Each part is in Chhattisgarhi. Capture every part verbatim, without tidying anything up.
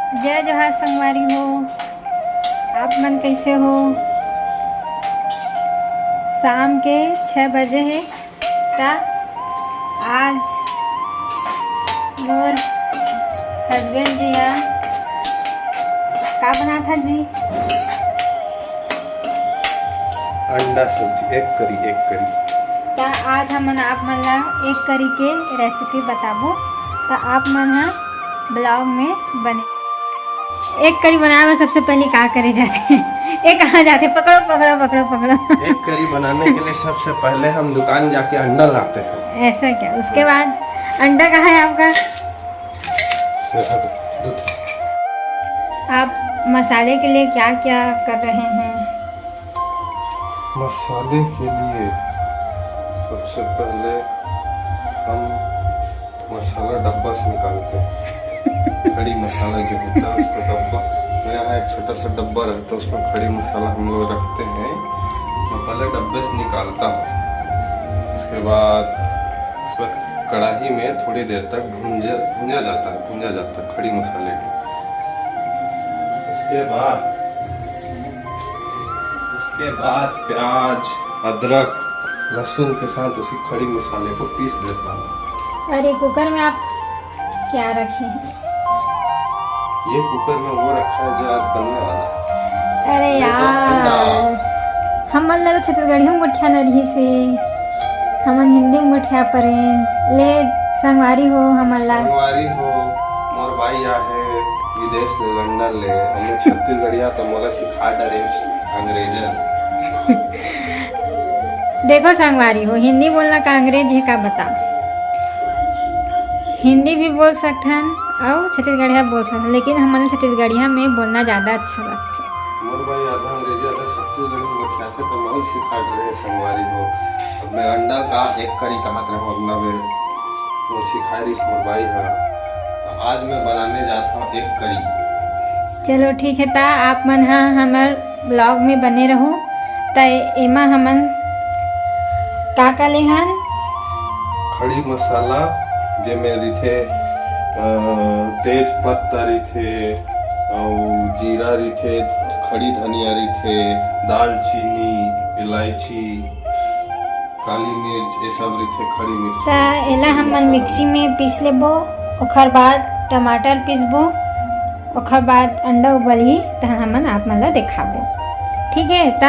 जय जोहार संगवारी हो, आप मन कैसे हो? शाम के छः बजे हे, त आज मोर husband जी ह का बनात हे जी? अंडा सब्जी, egg curry, egg curry। त आज हमन आप मन ला egg curry के recipe बताबो, त आप मन ह vlog में बने। Egg curry बनाए बर सबसे पहले का करे जाथे? ये कहाँ जाथे? पकड़ो, पकड़ो, पकड़ो, पकड़ो। Egg curry बनाने के लिए सबसे पहले हम दुकान जाके अंडा लाते हैं। ऐसा क्या? उसके बाद अंडा कहाँ है आपका? आप मसाले के लिए क्या क्या कर रहे हैं? मसाले के लिए सबसे पहले हम मसाला डब्बा से निकालते हैं। खड़ी मसाला जो होता है, उसका डब्बा, मेरे यहाँ एक छोटा सा डब्बा रहता है, उसमें खड़ी मसाला हम लोग रखते हैं। मैं पहले डब्बे से निकालता हूँ, उसके बाद उसको कढ़ाई में थोड़ी देर तक भूंजा भूंजा जाता है, भूंजा जाता है खड़ी मसाले को। उसके बाद उसके बाद प्याज, अदरक, लहसुन के साथ उसी खड़ी मसाले को पीस देता हूँ। अरे, कुकर में आप क्या रखे हैं? ये कुकर में वो रखा है जो आज बनने वाला है। अरे ये तो यार, हमन ला तो छत्तीसगढ़िया में गोठियाना रहिस हे, हमन हिंदी में गोठिया परेन। ले संगवारी हो, हमन ला संगवारी हो, मोर बाई आ हे विदेश ले, लंदन ले, हमने छत्तीसगढ़िया तो मोला सिखा डरे अंग्रेजन। देखो संगवारी हो, हिंदी बोलना का अंग्रेज हे का बताओ? हिंदी भी बोल सकथन अउ छत्तीसगढ़िया बोल सकथन, लेकिन हमन छत्तीसगढ़िया में बोलना ज्यादा अच्छा लगथे। मोर बाई आधा अंग्रेजी आधा छत्तीसगढ़ी में बतियाथे, तो महू सिखा डरे संगवारी हो। अब मैं अंडा का egg curry कहत रहे, अंडा में तो सिखाए रहिस मोर बाई हा। तो आज मैं बनाने जात हूँ egg curry। चलो ठीक है, ता आप मन हा हमर vlog में बने रहू। त एमा हमन का का लेहन? खड़ी मसाला, जेमे रिथे, अ, तेज पत्ता रिथे, अउ जीरा रिथे, खड़ी धनिया रिथे, दालचीनी, इलायची, काली मिर्च, ये सब रिथे, खड़ी मिर्च। त एला हमन मिक्सी में पीस लेबो, ओखर बाद टमाटर पीसबो, ओखर बाद अंडा उबलही, तहन हमन आप मन ला देखाबो। ठीक है, त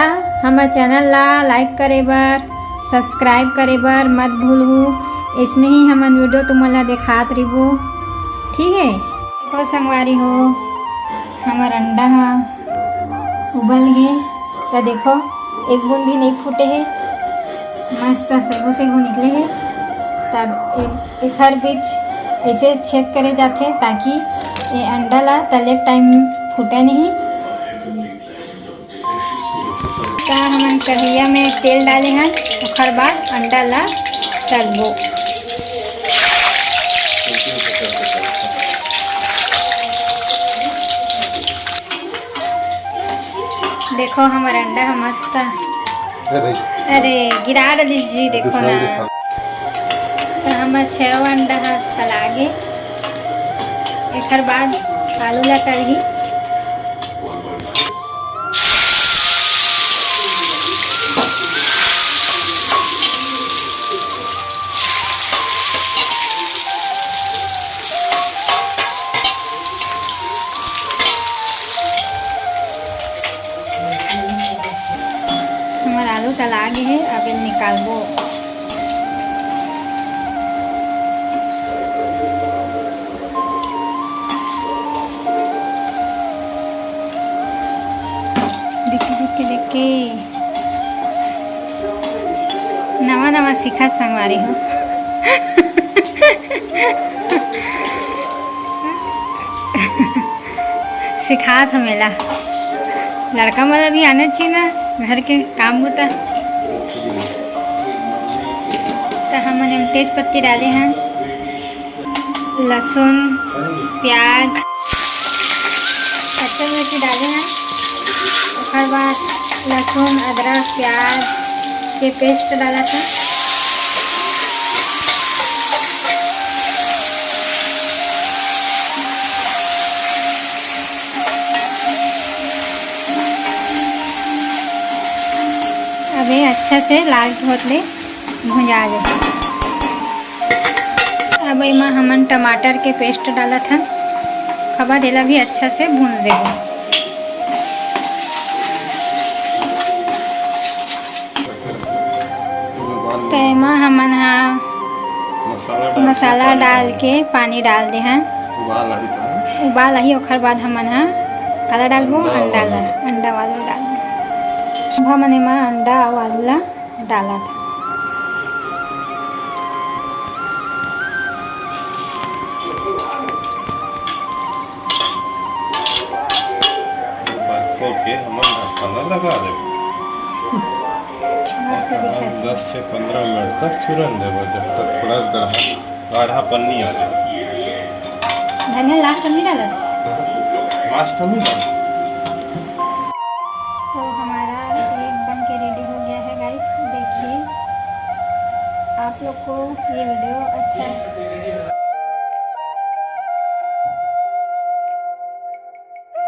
हमर channel ला like करे बर, subscribe करे बर मत भूलहू। अइसने ही हमन video तुमन ला देखात रहिबो। ठीक है, देखो संगवारी हो, हमर अंडा हा उबल गे, त देखो, एक बूंद भी नहीं फूटे हे, मस्त सेगो सेगो निकले हे। तब ए-, एखर बीच ऐसे छेद करे जाथे, ताकि ये अंडा ला तले टाइम फूटे नहीं। त हमन कढ़ैया में तेल डाले हन, ओखर बाद अंडा ला तलबो। देखो हमर अंडा ह मस्त। अरे भाई। अरे गिरा डाली जी, देखो दूसरा ना। दिखा। तो हमर छह अंडा ह तलागे। एकर बाद आलू ला तलही। हमर आलू तला गे हे, अब एला निकालबो। देखे, देखे, देखे। नवा नवा सीखा संगवारी हो। सिखात हो मेला। लड़का मन ला भी आना चाहिए ना, घर के काम बूता। त हमन एम तेज पत्ती डाले हन। लहसुन, प्याज, कच्चा मिर्ची डाले हन, ओकर बाद लहसुन, अदरक, प्याज के paste डालत हन। अच्छा से लाल के होत ले भुंजा जाए। अब एमा हमन टमाटर के पेस्ट डालत हन। खबा देला भी अच्छा से भून देबो। तो एमा हमन हा मसाला डाल के मसाला पानी डाल डाल के पानी डाल दे हन। उबाल आही तो उबाल आही, ओखर बाद हमन हा काला डालबो, अंडा अंडा ला, वाला। अंडा वाला डालबो। अब हमन एमा अंडा अउ आलू ला डालत हन। एक बार खोल के हमन ढक्कन ला लगा देबो। मस्त दिखत हे। दस से पंद्रह मिनट तक चूरन देबो, जब तक थोड़ा सा गाढ़ा, गाढ़ापन नहीं आ जाए। धनिया लास्ट में नहीं डालस? लास्ट में नहीं डालस। तो हमारा एक बन के रेडी हो गया है गाइस। देखिए, आप लोग को ये वीडियो अच्छा